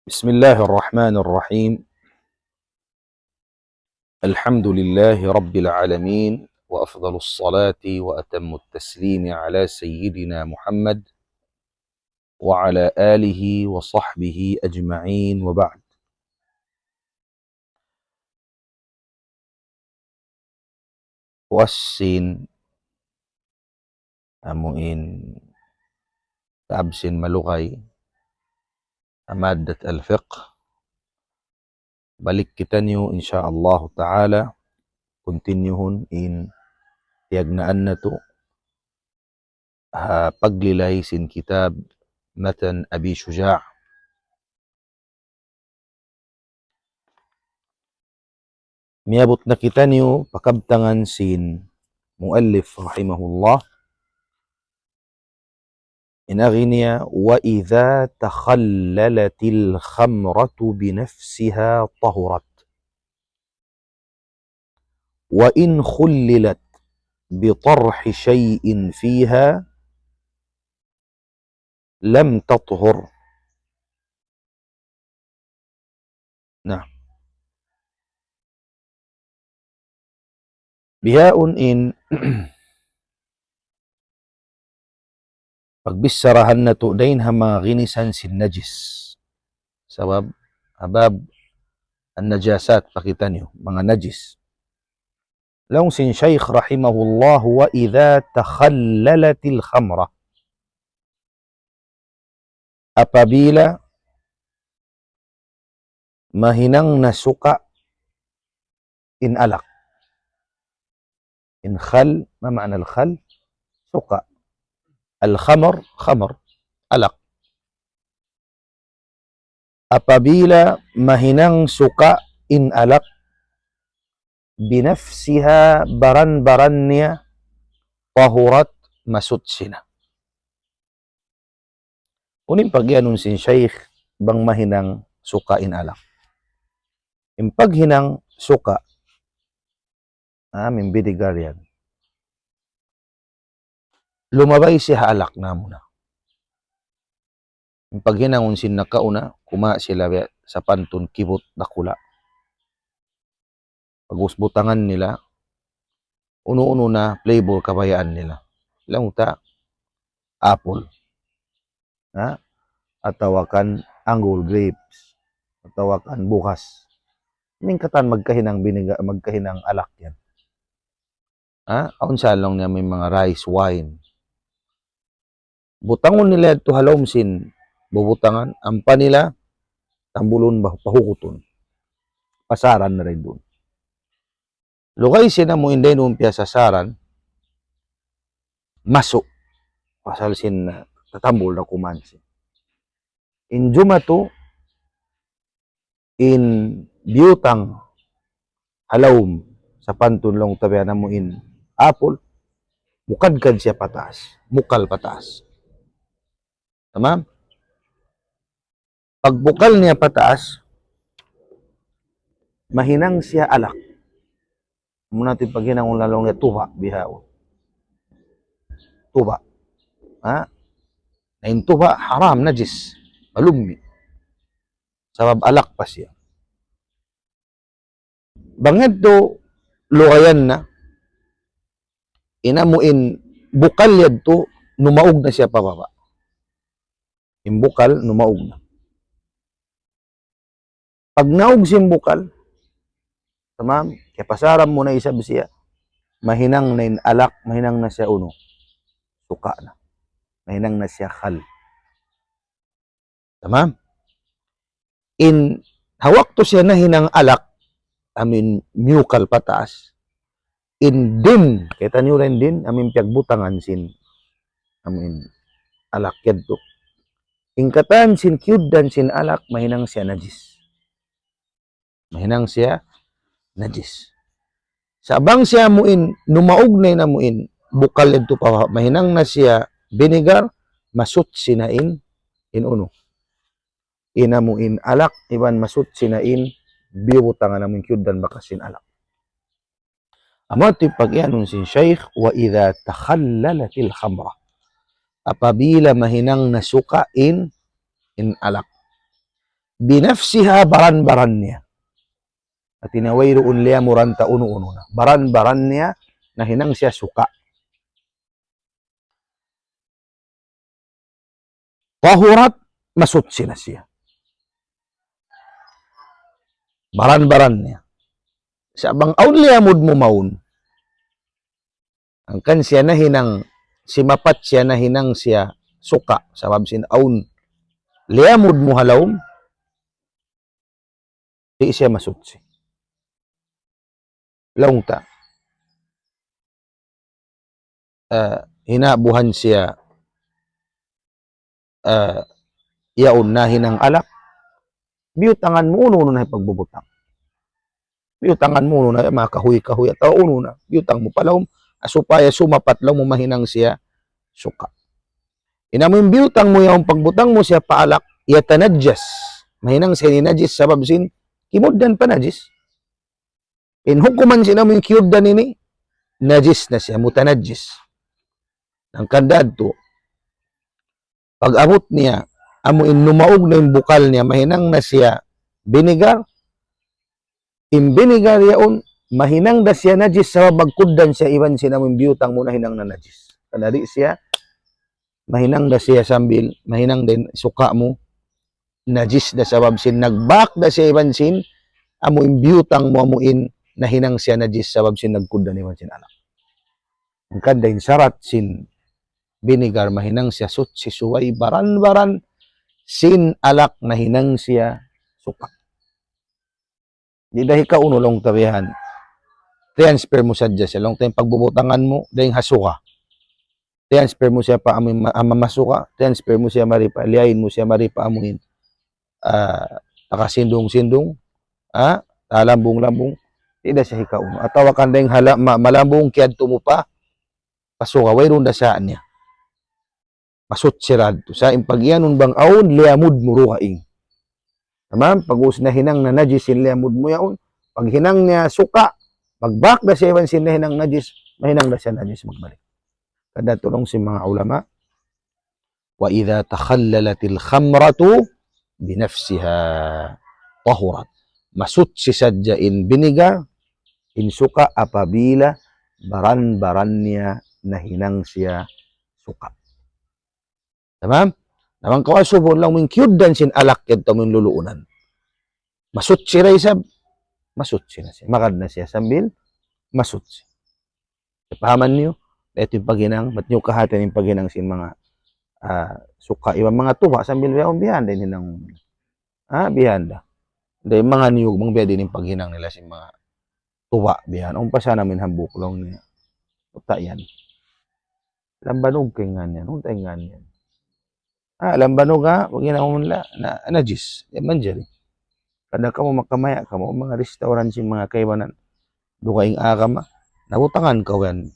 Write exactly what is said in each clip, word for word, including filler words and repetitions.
بسم الله الرحمن الرحيم. الحمد لله رب العالمين، وأفضل الصلاة وأتم التسليم على سيدنا محمد وعلى آله وصحبه أجمعين، وبعد. Puas sin amuin kaabsin malugay ha maddat al-fiqh. Balik kitaniyu, insya Allah ta'ala, continuehun in tiyagnaan natu' ha paglilay sin kitab Matan Abi Shuja'. Miyabut na kitaniyu pa kabtangan sin muallif rahimahullah. In agi niya, وإذا تخللت الخمرة بنفسها طهرت، وإن خللت بطرح شيء فيها لم تطهر. Na. Bihaun in pagbicharahan natu' dayn ha manga ginisan sin najis. Sabab, ha bab an-najasat, pa kitaniyu, manga najis. Laung sin Shaykh rahimahullah, وإذا تخللت الخمرة. Apabila mahinang na suka' in alak. In khal, ما معنى الخل؟ Suka'. Al-khamr, khamr, alak. Apabila mahinang suka' in alak, بنفسها, baran-baran niya, طهرت, masutsi na. Unu in pagiyanun sin Shaykh bang mahinang suka' in alak? In paghinang suka', ah, amuin vinegar yan. Lumabay siya ha alak na muna. In paghinangun sin nakauna, kumawa' sila biya' sapantun kibut dakula'. Pag'ubus butangan nila, unu-unu na flavor kabayaan nila. Laung ta, apple. Ha? Atawa kan anggul, grapes. Atawa kan bugas. Amuin katan magkahinang biniga-, magkahinang alak yan. Ha? Awn sa laung niya amuin manga rice wine. Butangun nila yadtu ha lawm sin bubutangan, ampa nila tambulun, bah-, pahukutun. Pasaran na dayn duun. Lugay sin amuin dayn duun piyasasaran, masu'. Pasal sin, ah, tatambul da kuman sin. In jumatu, in biyutang ha lawm sapantun laung ta biya' namu' in apple, mukadkad siya pataas, mukal pataas. Tamam? Pagbukal niya pataas, mahinang siya alak. Muna ti paghinang laung niya tuba' bihaun. Tuba'. Ha? Na in tuba' haram, najis. Malummi'. Sabab alak pa siya. Bang yadtu lugayan na, in amuin bukal yadtu numaug na siya pababa'. In bukal numaug na. Pag naug sin bukal, tamam, kiyapasaran mu na isab siya, mahinang na in alak, mahinang na siya unu, suka' na. Mahinang na siya khal. Tamam? In, ha waktu siya nahinang alak, amuin miyukal pataas, in din, kita' niyu ra in din, amuin piyagbutangan sin, amuin alak yadtu. In katan sin kiyugdan sin alak, mahinang siya najis. Mahinang siya najis. Sa' bang siya amuin, numaug na in amuin bukal yadtu pa, mahinang na siya vinegar, masutsi na in, in unu. In amuin alak, iban masutsi na in biyubutangan amuin kiyugdan bakas sin alak. Amu yadtu in pagiyanun sin Shaykh, وإذا تخللت الخمرة. Apabila mahinang na suka' in, in alak. بنفسها, baran-baran niya. Hati niya wayruun liyamuran ta unu-unu na. Baran-baran niya nahinang siya suka. طهرت, masuchi na siya. Baran-baran niya. Sa' bang awn liyamud mu mawn, hangkan siya nahinang, simapat siya nahinang siya suka, sabab sin awn liyamud mu ha lawm, di' siya masuchi. Laung ta. Ah, hinabuhan siya, ah, yaun nahinang alak, biyutangan mu unu-unu na hipagbubutang. Biyutangan mu unu na, manga kahuy-kahuy atawa unu na, biyutang mu pa lawm, ah, supaya sumapat laung mu mahinang siya suka. In amu in biyutang mu yaun pagbutang mu siya pa alak, يتنجس. Mahinang siya ini najis sabab sin kimugdan pa najis. In hukuman sin amu in kiyugdan ini, najis na siya, mutanajjis. Hangkan da yadtu, pag-abut niya, amu in numaug na in bukal niya, mahinang na siya binigar, in binigar yaun, mahinang da siya najis sabab magkugdan siya iban sin amu in biyutang mu nahinang na najis. Hangkan di' siya, mahinang da siya sambil, mahinang da in suka mu, najis da sabab sin nagbak da siya iban sin, amu in biyutang mu amu in nahinang siya najis sabab sin nagkugdan iban sin alak. Hangkan da in sarat sin binigar mahinang siya suchi subay baran-baran sin alak nahinang siya suka. Di' da hikaunu laung ta bihan. Transfer mu sadja siya. Laung ta in pagbubutangan mu, dayn ha suka. Transfer mu siya pa amu in ma-, ama masuka, transfer mu siya mari pa, liyain mu siya mari pa amu in, ah, takasindung-sindung, ah, talambung-lambung, di' da siya hikaunu. Atawa kan dayn ha la-, ma-, malambung kiyadtu mu pa, pa suka, wayruun da sa niya. Masuchi ra yadtu. Sa' in pagiyanun bang awn liyamud mu dugaing. Tamam? Pag'ubus nahinang na najis in liyamud mu yaun. Paghinang niya suka, magbak da siya iban sin nahinang najis, mahinang da siya najis magbalik. Hangkan da yadtu laung sin manga ulama, وإذا تخللت الخمرة بنفسها طهرت. Masuchi sadja in binigar, in suka apabila baran-baran niya nahinang siya suka. Tamam? Na bang kaw asubuhun laung mu in kiyugdan sin alak yadtu amu in luluunan. Masuchi ra isab, masuchi na siya. Magad na siya sambil masuchi. Pahaman niyu, yadtu in paghinang, bat niyu kahatihan in paghinang sin manga, ah, suka, iban manga tuba sambil bihaun bihan da in hinang. Ah, bihan da. Da in manga niyug, bang biya' diin in paghinang nila sin manga tuba bihan. Awn pa sa namu' in hambuuk laung niya. Uta' yan. Lambanug kay ngan yan, uta' in ngan yan. Ah, lambanug ha, pag hinangun nila, na, najis. Di' manjari. Kada kamu makamaya' kamu, manga restaurant sin manga kaibanan. Dugaing agama, nabutangan kaw yan.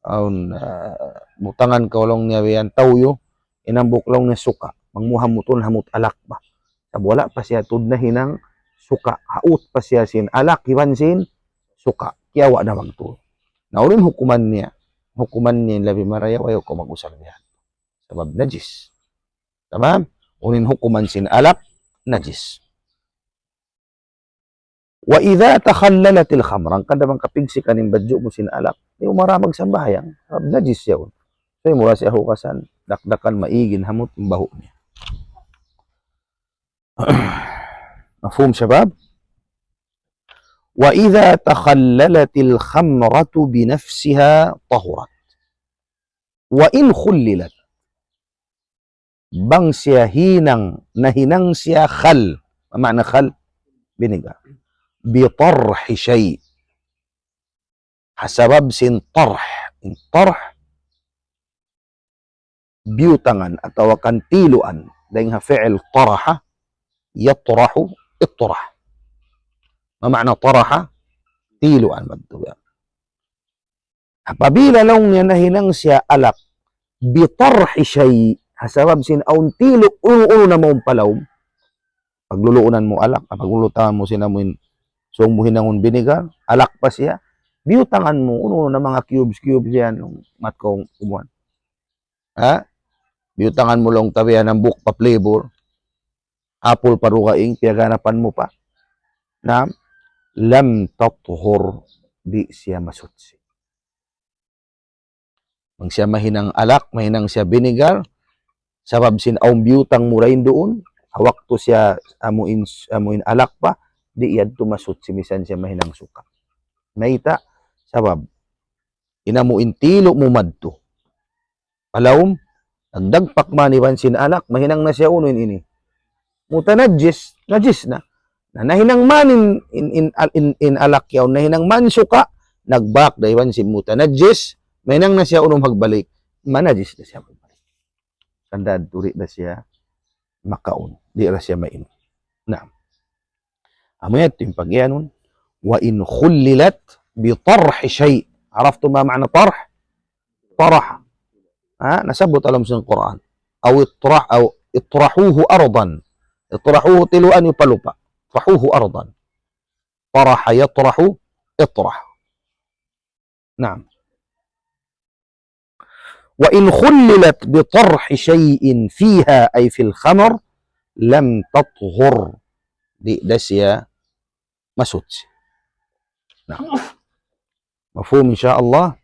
Awn, ah, butangan kaw laung niya yan, tawyu, in hambuuk laung niya suka. Mangmuhamutun hamut alak ba. Sabab wala' pa siya tuud nahinang suka. Haut pa siya sin alak, iban sin suka. Kiyawa' na magtuy. Na unu in hukuman niya. Hukuman niya in labi marayaw, ayaw kaw mag-usal bihan. Sabab najis. Tamam? Unu in hukuman sin alak, najis. وإذا تخللت الخمر, hangkan da bang kapigsikan in badju' mu sin alak, di' mu mara magsambahayang, sabab najis yaun. So, mura siya hugasan, dakdakan maig in hamut, in bahu' niya. Mafhum, shabab? وإذا تخللت الخمرة بنفسها طهرت. وإن خللت. Bang siya hinang, nahinang siya khal. Unu makna khal? Binigar. بطرح شيء. Ha sabab sin tarh. In tarh, biyutangan atawa kan tiluan. Dayn ha fi'il taraha, yatrahu, itrah. Unu makna taraha? Tiluan, magtuyan. Apabila laung niya nahinang siya alak, بطرح شيء, ha sabab sin awn tilu, unu-unu na mawn pa lawm. Pagluluunan mu alak, ah, pagluluunan mu sin amuin, sung mu hinangun binigar, alak pa siya, biyutangan mu, unu-unu na manga cubes, cubes yan, mat kaw kumuan. Ha? Biyutangan mu laung ta biya' hambuuk pa flavor. apul pa dugaing, piyaganapan mu pa. Naam, lam tathur, di' siya masuchi. Bang siya mahinang alak, mahinang siya vinegar, sabab sin awn biyutang mu dayn duun, ha waktu siya amuin, amuin alak pa, di' yadtu masuchi misan siya mahinang suka'. Mayta', sabab, in amuin tilu' mu madtu. Palaum, nagdagpak man iban sin alak, mahinang na siya unu in ini. Mutanajjis, najis na. Na nahinang man in, in, in, al- in, in alak yaun, nahinang man suka', nagbak da iban sin mutanajjis, mahinang na siya unu magbalik, manajis na siya magbalik. Hangkan di' da siya makaun, di' da siya mainum. Na, amu yadtu in pagiyanun, وإن خللت بطرح شيء. عرفتم ما معنى طرح؟ طرح. Ha, nasabbut ha lawm sin Qur'an. أو اطرح، أو اطرحوه أرضا. اطرحوه tiluan niyu pa lupa'. اطرحوه أرضا. طرح يطرح، اطرح. نعم. وإن خللت بطرح شيء فيها، أي في الخمر، لم تطهر. Di' da siya masuchi. Na. Mafhum, insya Allah.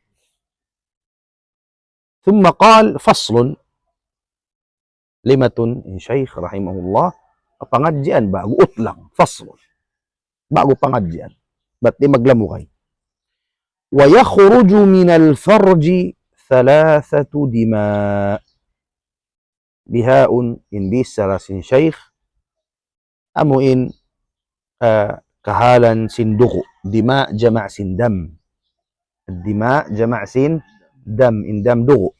ثم قال: فصل. Limatun in Shaykh rahimahullah, pangadjian ba'gu utlang, fasl. Ba'gu pangadjian. Bat di' maglamugay. ويخرج من الفرج ثلاثة دماء. Bihaun in bichara sin Shaykh, amuin, ah, kahalan sin dugu'. Dima' jama' sin dam. Dima' jama' sin dam, in dam dugu'.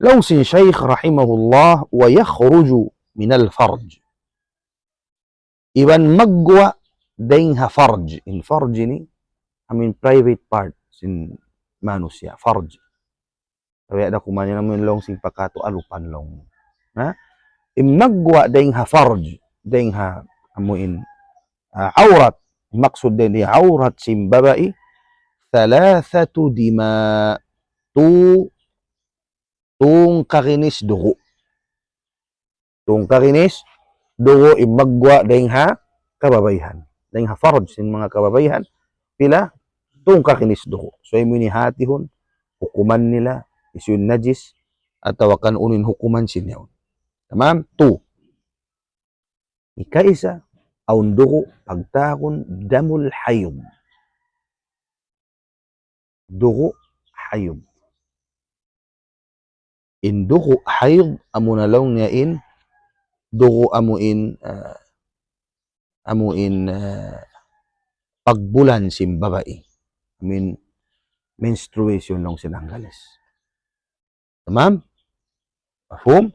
Laung sin Shaykh rahimahullah, ويخرج من الفرج. Iban magguwa' dayn ha farj. In farj ini, amuin private part sin manusiya', farj. Tawi ada kumanin amuin laung sin pakatu alupan laung. Ha? In magguwa' dayn ha farj, dayn ha amuin, ah, awrat. Maksud dayn di awrat sin babai, ثلاثة دماء. Tu, tungkaginis dugu'. Tungkaginis dugu' in magguwa' dayn ha kababaihan. Dayn ha farj sin manga kababaihan, pila? Tungkaginis dugu'. So, amu ini hatihun, hukuman nila, hisiyu in najis, atawa kan unu in hukuman sin yaun. Tamam? Tu. Ikaisa, awn dugu' pagtawagun damul hayd. Dugu' hayd. In dugu' hayd, amuna laung niya in, dugu' amuin, ah, amuin, ah, pagbulan sin babai. Amuin menstruation laung sin Anggalis. Tamam? Mafhum?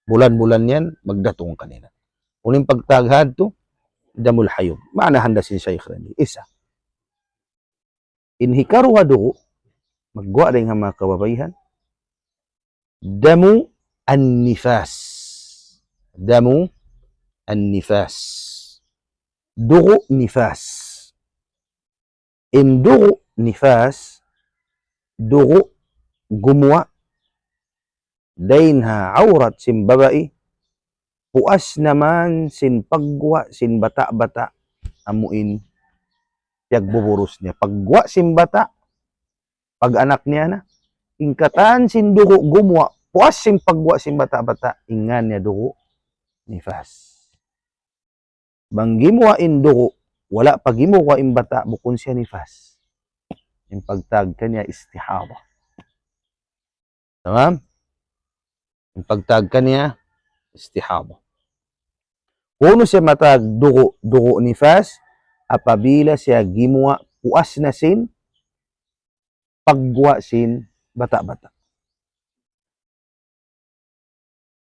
Bulan-bulan yan, magdatung kanila. Unu in pagtawag hadtu, damul hayd. Maana handa sin Shaykh ini. Isa. In hikaruwa dugu', magguwa' dayn ha manga kababaihan. Damu an-nifas. Damu an-nifas. Dugu' nifas. In dugu' nifas, dugu' gumuwa' dayn ha awrat sin babai, puas na man sin pagguwa' sin bata'-bata', amuin piyagbuburus niya. Pagguwa' sin bata', pag-anak niya na, in katan sin dugu' gumuwa', puas sin pagguwa' sin bata'-bata', in ngan niya dugu' nifas. Bang gimuwa' in dugu', wala' pa gimuwa' in bata', bukun siya nifas. In pagtawag kaniya istihada. Tamam? In pagtawag kaniya istihada. Kunu' siya matawag dugu', dugu' nifas, apabila siya gimuwa' puas na sin pagguwa' sin bata'-bata'.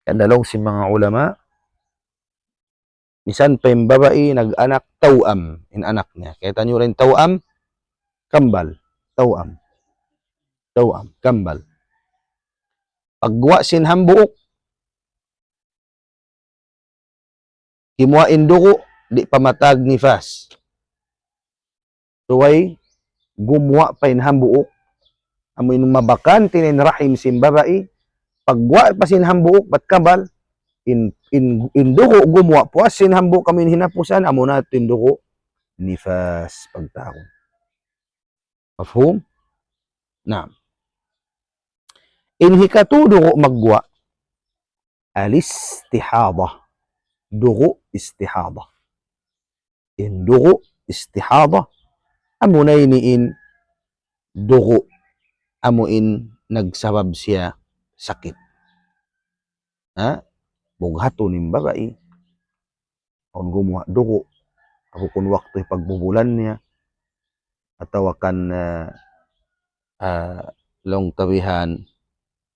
Hangkan laung sin manga ulama, misan pa in babai nag-anak taw'am, in anak niya. Kaya tanyu rin taw'am, kambal. Taw'am. Taw'am, kambal. Pagguwa' sin hambuuk, gimuwa' in dugu', di' pa matawag nifas. Subay gumuwa' pa in hambuuk, amu in mabakante na in rahim sin babai, pagguwa' pa sin hambuuk, bat kambal, In, in, in dugu' gumuwa' puas sin hambuuk amu in hinapusan, amuna in dugu' nifas pagtawagun. Mafhum? Naam. In hikatu dugu' magguwa', al-istihada. Dugu' istihada. In dugu' istihada, amuna ini in dugu' amu in nagsabab siya sakit. Ha? Bughatun in babai. Awn gumuwa' dugu'. Bukun waktu pagbubulan niya. Atawa kan, ah, ah, laung ta bihan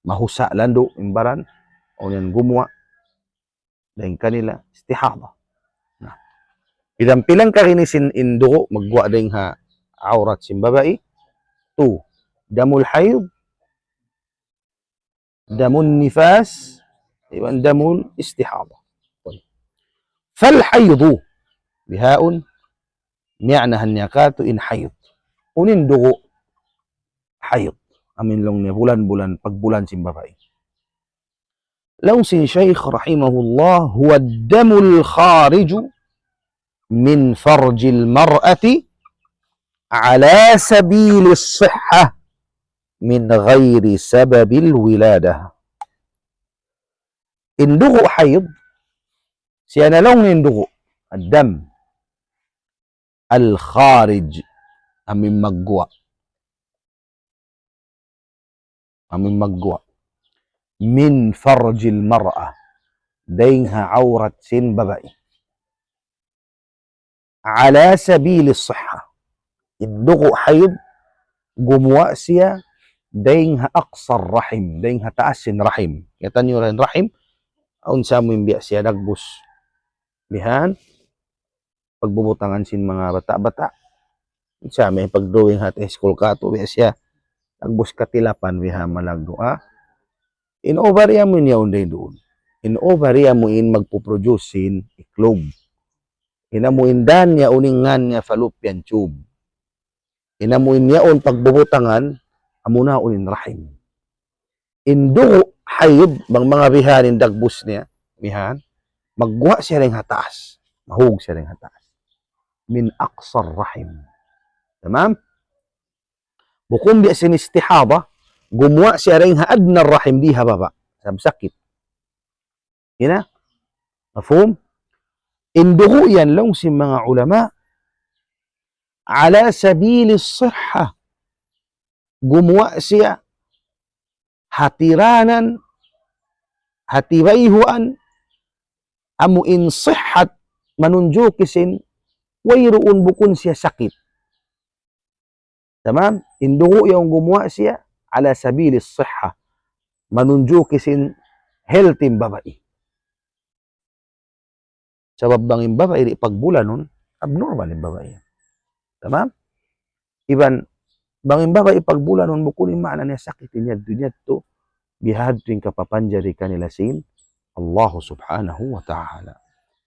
mahusa' landu' in baran. Awn yan gumuwa'. Dayn kanila, istihada. Na. Bilang-bilang kari ini sin in dugu', magguwa' dayn ha awrat sin babai. Two, damul hayd, damun nifas, iban damul istihada. Tayyib. Fal haydu, bihaun, miya'nahan niya katu' in hayd. Unu in dugu' hayd. Amu in laung niya bulan-bulan, pagbulan sin babai. Laung sin Shaykh rahimahullah, هو الدم الخارج من فرج المرأة على سبيل الصحة من غير سبب الولادة. In dugu' hayd, siya na laung in dugu', ad-dam al-kharij, amu in magguwa'. Amu in magguwa'. Min farjil mar'a. Dayn ha awrat sin babai. Ala sabili sihha. In dugu' hayd, gumuwa' siya dayn ha aqsar rahim, dayn ha taas sin rahim. Kiyata' niyu in rahim, awn sa amu in biya' siya dagbus. Bihan, pagbubutangan sin manga bata'-bata'. Sa' may pag-drawing ha high school katu', biya' siya dagbus katilapan biha malaggu', ha? In ovary amu in yaun dayn duun. In ovary amu in magpuproduce sin iklug. In amu in dan yaun in ngan niya fallopian tube. In amu in yaun pagbubutangan, amuna yaun in rahim. In dugu' hayd, bang manga bihan in dagbus niya, bihan, magguwa' siya dayn ha taas. Mahug siya dayn ha taas. Min aqsar rahim. Tamam? Bukun biya' sin istihada, gumuwa' siya dayn ha adna rahim di ha baba'. Sabab sakit. Ina? Mafhum? In dugu' yan laung sin manga ulama, ala sabili sihha. Gumuwa' siya ha tiranan, ha tibayhuan, amu in sihhat manunjuki sin wayruun bukun siya sakit. Tamam? In dugu' yaun gumuwa' siya ala sabili sihha. Manunjuki sin health in babai. Sabab bang in babai di' pagbulanun, abnormal in babai. Tamam? Iban, bang in babai pagbulanun, bukun in maana niya sakit in yadtu, in yadtu, bihadtu in kapapanjari kanila sin Allah subhanahu wa ta'ala.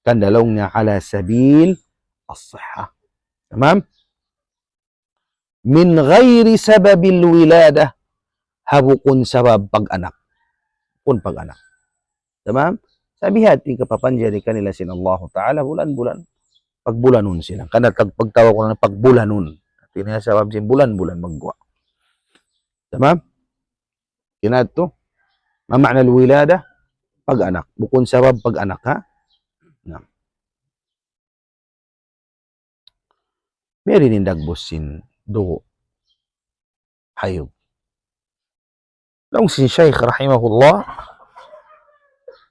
Kan laung niya ala sabil as-sihha. Tamam? Min ghairi sababil wiladah, ha bukun sabab pag-anak. Bukun pag-anak. Tamam? Sa' bihadtu in kapapanjari kanila sin Allahu Ta'ala bulan-bulan. Pagbulanun sila. Karna' tag-, pagtawagun na pagbulanun. Hati niya sabab sin bulan-bulan magguwa'. Tamam? Kinatu, ma ma'na al-wiladah, pag-anak. Bukun sabab pag-anak, ha? Na. Biya' diin in dagbus sin dugu' hayd. Laung sin Shaykh rahimahullah,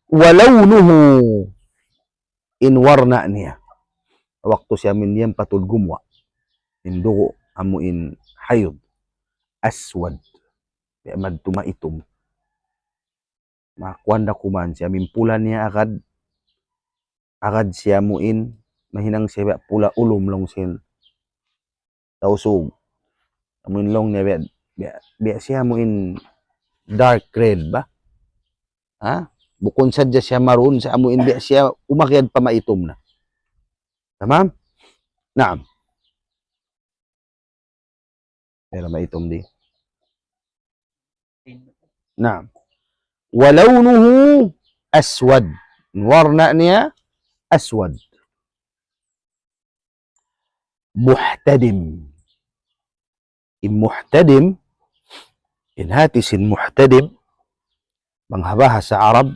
wa lawnuhu, in warna' niya. Waktu siya amu in yan patud gumuwa'. In dugu' amu in hayd. Aswad. Biya' madtu maitum. Makuan da kuman siya amu in pula niya agad, agad siya amu in mahinang siya biya' pula ulum laung sin Tausug. Amu in laung niya biya', biya', biya' siya amu in dark red ba? Ha? Bukun sadja siya maroon, sa' amu in biya' siya umakyad pa maitum na. Tamam? Naam. Pero maitum di. Naam. Wa lawnuhu aswad. Warna' niya aswad. Muhtadim. In muhtadim, in hati sin muhtadim, bang ha bahasa Arab,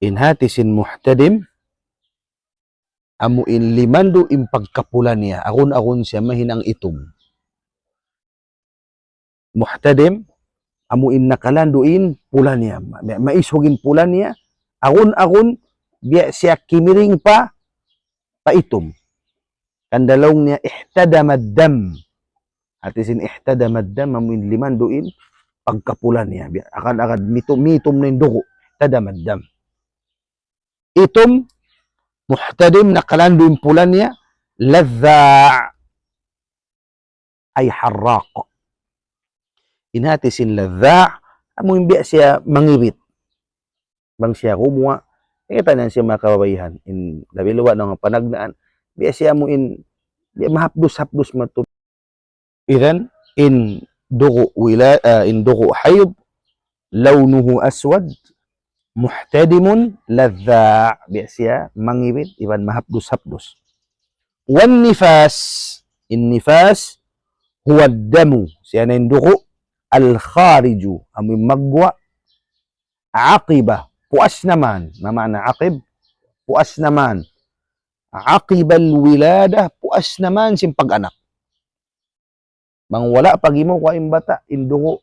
in hati sin muhtadim, amu in limandu' in pagkapula niya, agun-agun siya mahinang itum. Muhtadim, amu in nakalandu' in pula niya. Ma-, ma-, maisug in pula niya, agun-agun, biya' siya kimiring pa, pa itum. Hangkan da laung niya, ihtadama dam. Hati sin ihtadama dam, amu in limandu' in pagkapula niya. Biya' agad-agad mitum, mitum na in dugu'. Ihtadama dam. Itum, muhtadim, nakalandu' in pula niya, ladha', ay harraq. In hati sin ladha', amu in biya' siya mangibit. Bang siya gumuwa', eh, tanan siya manga kababaihan. In labi-labi na manga panagnaan, biya' siya amu in, biya' mahapdus-hapdus matu. Idhan, in dugu' wila-, ah, in dugu' hayd, lawnuhu aswad, muhtadimun, ladha', biya' siya mangibit, iban mahapdus-hapdus. Wan nifas, in nifas, huwa damu, siya na in dugu', al khariju, amu in magguwa', aqiba, puas na man, ma ma'na aqib, puas na man, aqibal wiladah, puas na man sin pag-anak. Bang wala' pa gimuwa' in bata', in dugu',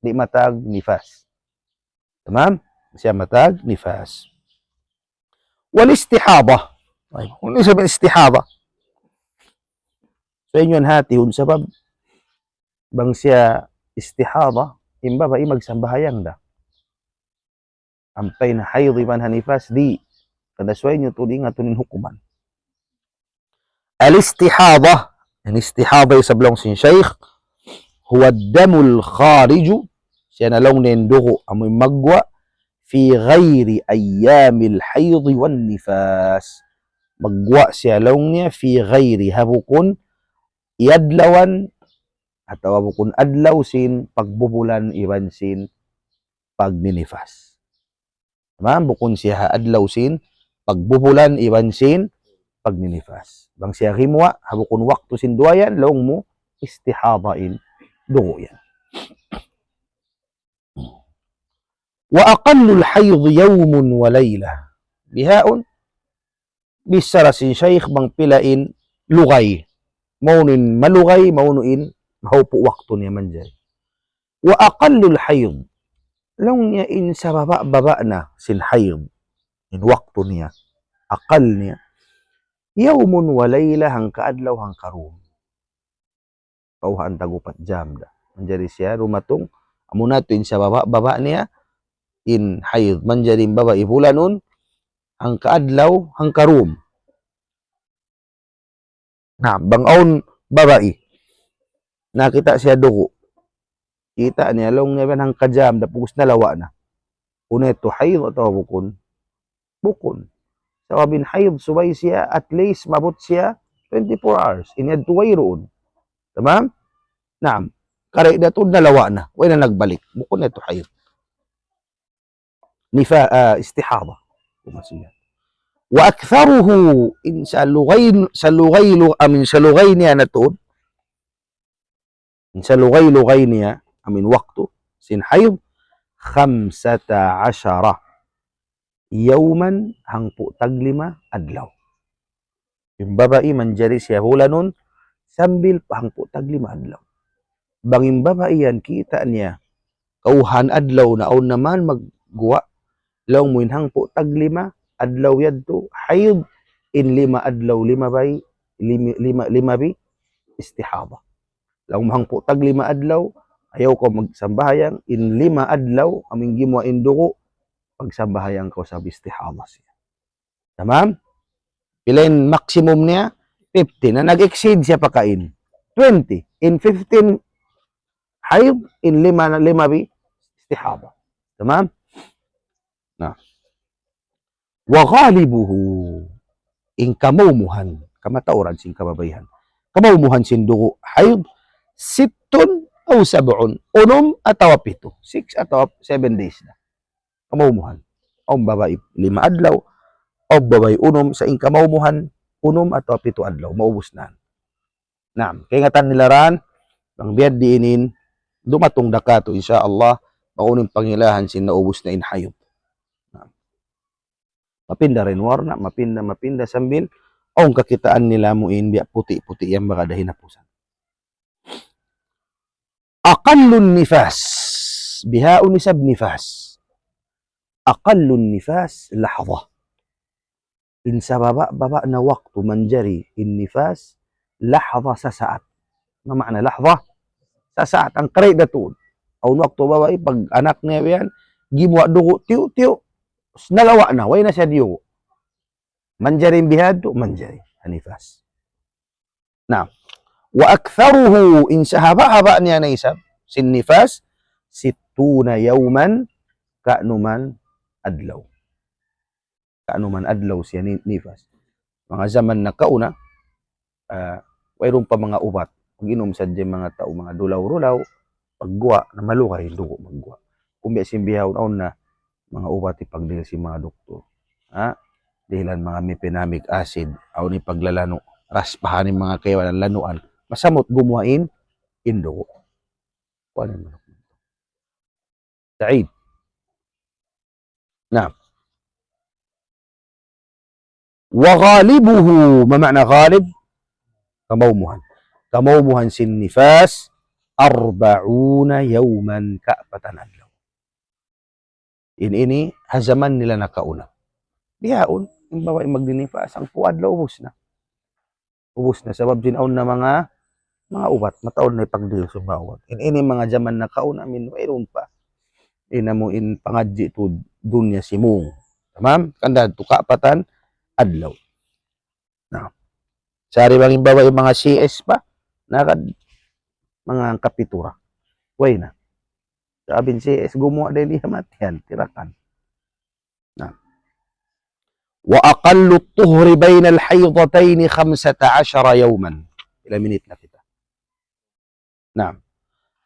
di' matag nifas. Tamam? Siya matag nifas. Wal istihada. Ay, unu isab in istihada? So, inyo hati, unu sabab, bang siya istihada, in babai magsambahayang da. Ampa in hayd iban ha nifas, di'. Hangkan da subay niyu tuud ingatun in hukuman. Al-istihada. In istihada isab laung sin Shaykh, huwa damul khariju, siya na laung niya in dugu', amu in magguwa', fi ghayri ayyamil hayd wan nifas. Magguwa' siya laung niya, fi ghayri, ha bukun, adlawan, atawa bukun adlaw sin pagbubulan iban sin pagninifas. Tamam, bukun siya ha adlaw sin pagbubulan iban sin pagninifas. Bang siya gimuwa', ha bukun waktu sin duwa yan, laung mu istihada in dugu' yan. Wa aqallul hayd yawmun wa laylah. Bihaun, bichara sin Shaykh bang pila in lugay. Maunu in malugay, maunu in mahaupu' waktu niya manjari. Wa aqallul hayd. Laung niya in sababa'-baba' na sin hayd. In waktu niya. Aqall niya. Yawmun wa laylah, hangka adlaw, hangka dum. Kauhaan tag-upat jam da. Manjari siya dumatung, amuna tuud in sababa'-baba' niya, in hayd. Manjari in babai bulanun, hangka adlaw, hangka dum. Na, bang awn babai, nakakita' siya dugu'. Kita' niya, laung niya, biya' hangka jam da, pag'ubus nalawa' na. Unu yadtu, hayd atawa bukun? Bukun. Sabab in hayd, subay siya, at least, maabut siya twenty-four hours. In yadtu wayruun. Tamam? Naam. Kari' da tuud nalawa' na. Way na nagbalik. Bukun yadtu hayd. Nifa-, ah, istihada. Wa aktharuhu, in salugay, salugay, lu-, amin salugay niya na tuud. In salugay-lugay niya, amin waktu, sin hayd, khamsata ashara yawman, hangpu' tag lima adlaw. In babai manjari siya bulanun, sambil pa hangpu' tag lima adlaw. Bang in babai yan kita' niya, kauhan adlaw na awn na man magguwa', laung mu in hangpu' tag lima adlaw yadtu, hayd, in lima adlaw, lima bay, lima, lima, lima bi, istihada. Laung mu hangpu' tag lima adlaw, ayaw kaw magsambahayang, in lima adlaw, amin gimuwa' in dugu', pagsambahayang kaw sabab istihada siya. Tamam? Pila in maximum niya? Fifteen. Na nag-exceed siya pakain. Twenty. In fifteen hayd, in lima, lima bi istihada. Tamam? Na. Wa ghalibuhu. In kamaumuhan, kamatauran sin kababaihan. Kamaumuhan sin dugu' hayd, sittun أو سبع, unum atawa pitu. Six atawa seven days na. Kamaumuhan. Awn babai lima adlaw, awn babai unum, sa' in kamaumuhan, unum atawa pitu adlaw, maubus na. Naam, kaingatan nila yan, bang biya' diin in dumatung da katu', insya Allah, maunu in pangilahan sin naubus na in hayd. Naam. Mapinda ra in warna', mapinda, mapinda sambil, awn kakitaan nila amu in biya' puti'-puti' yan baga da hinapusan. أقل النفاس. Bihaun isab nifas. أقل النفاس لحظة. In sababa'-baba' na waktu manjari in nifas, lahza, sasaat. Na ma'na lahza? Sasaat. Hangkan da tuud. Awn waktu babai, pag-anak niya biya' yan, gimuwa' dugu', tiyu'-tiyu', nalawa' na, way na siya diyugu'. Manjari in bihadtu, manjari. Nifas. Na, وأكثره, in sahaba'-haba' niya na isab, sin nifas, ستون يوما, kaunuman adlaw. Kaunuman adlaw siya ni-, nifas. Manga jaman nakauna, ah, wayruun pa manga ubat. Mag-inum sadja manga tau, manga dulaw-dulaw, pagguwa', na malugay in dugu' magguwa'. Kumbi sin bihaun awn na, manga ubat hipagdihil sin manga doktor. Ha? Dihilan manga mefenamic acid, awn hipaglalanu', raspahan in manga kaibanan lanuan. Masamut gumuwa' in, in dugu'. Kuwan in manuk. Sa'id. Naam. وغالبه, ma ma'na ghalib? Kamaumuhan. Kamaumuhan sin nifas, أربعون يوما, kaapatan adlaw. In ini, ha jaman nila nakauna. Bihaun, in babai magninifas, hangpu' adlaw ubus na. Ubus na, sabab sin awn na manga, manga ubat, mataud na hipagdihil sin manga ubat. In ini manga jaman nakauna, amin, wayruun pa. In amu in pangadji' tuud dunya simūng. Tamam? Hangkan da tuud kaapatan adlaw. Na. Sa' di' bang in babai manga C S pa, na kad manga kapitu ra. Way na. Sabab in C S gumuwa' da in iya matihan, tirakan. Na. وأقل الطهر بين الحيضتين خمسة عشر يوما. Pila minit na kita? Naam.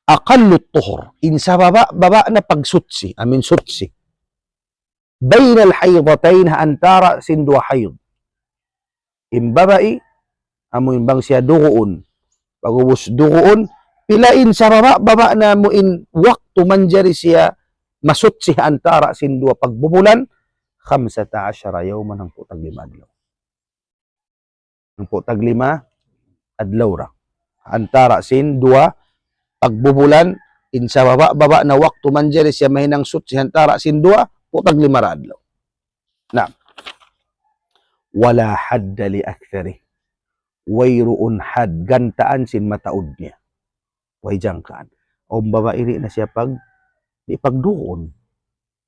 أقل الطهر. In sababa'-baba' na pagsuchi, amin suchi. بين الحيضتين, ha antara' sin duwa hayd. In babai, amu in bang siya duguun. Pag'ubus duguun, pila in sababa'-baba' na amu in waktu manjari siya masuchi ha antara' sin duwa pagbubulan, خمسة عشر يوما, hangpu' tag lima adlaw. Hangpu' tag lima adlaw ra. Antara' sin duwa pagbubulan, in sababa'-baba' na waktu manjari siya mahinang suchi ha antara' sin duwa, hangpu' tag lima ra adlaw. Naam. ولا حد لأكثره. Wayruun had, gantaan sin mataud niya. Way jangkaan. Awn babai di' na siya pag-, di' pagduun.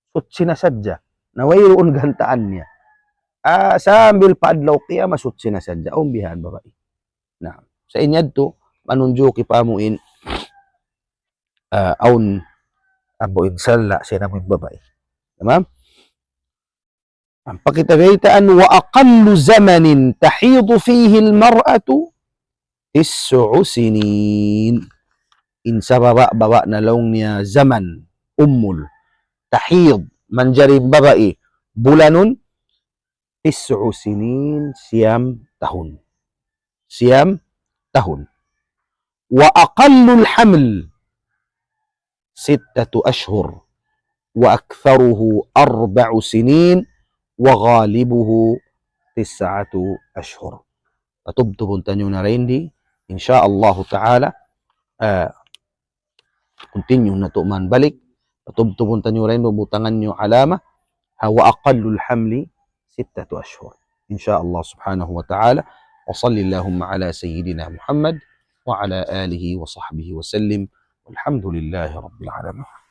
Suchi na sadja. Na wayruun gantaan niya. Ah, sambil pa adlaw qiyamah, suchi na sadja. Awn bihan babai. Na, sa' in yadtu, manunjuki pa amu in, ah, awn, amu in sala', sa' in amu in babai. Tamam? Ampa kita baytaan, وأقل زمن تحيض فيه المرأة تسع سنين. In sababa'-baba' na laung niya jaman, umul, tahid, manjari babai, bulanun, تسع سنين, siyam tahun. Siyam tahun. وأقل الحمل ستة أشهر، وأكثره أربع سنين، وغالبه تسعة أشهر. Patubtubun taniyu na dayn di, insya Allahu ta'ala, ah, continue natu' man balik. Patubtubun taniyu dayn di, butangan niyu alama. Ha, وأقل الحمل ستة أشهر. إن شاء الله سبحانه وتعالى. وصل اللهم على سيدنا محمد وعلى آله وصحبه وسلم. والحمد لله رب العالمين.